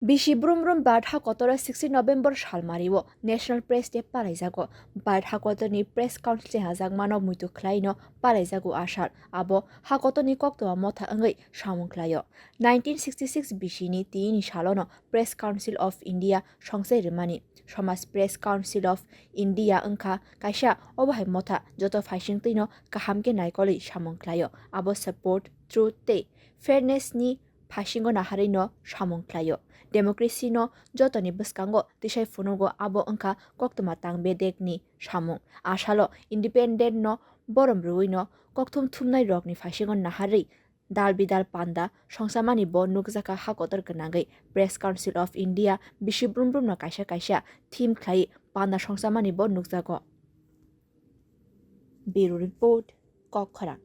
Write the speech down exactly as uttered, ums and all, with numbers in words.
Bisi brum brum Bharat hakotor o sixteen November salmario National Press Day palaijago. Bharat hakotorni Press Council ni hajakmano muitu khlaino palaijago a sal. Abo hakotorni koktwma motha wngwi samung khlaio. Nineteen sixty six bisini tini salono Press Council of India songsai rwmani. Somaj Press Council of India wngkha kaisa obo hai motha joto phaising twino kaham khe naikolwi samung khlaio. Abo support, truth tei fairness ni phaisingo naharwi no samung khlaio. Democracy no jotoni bwskango tisai phunugo, abo wngkha koktwma tang bedekni samung. A salo independent no borom rwui no kokthum thumnai rokni phaisingo naharwi dal bidal panda songsamani bo nukjakha hakotor gwnangwi. Press Council of India bisi brum brum no kaisa kaisa theme khlai panda songsamani bo nukjago. Bureau Report, Kokkhorang.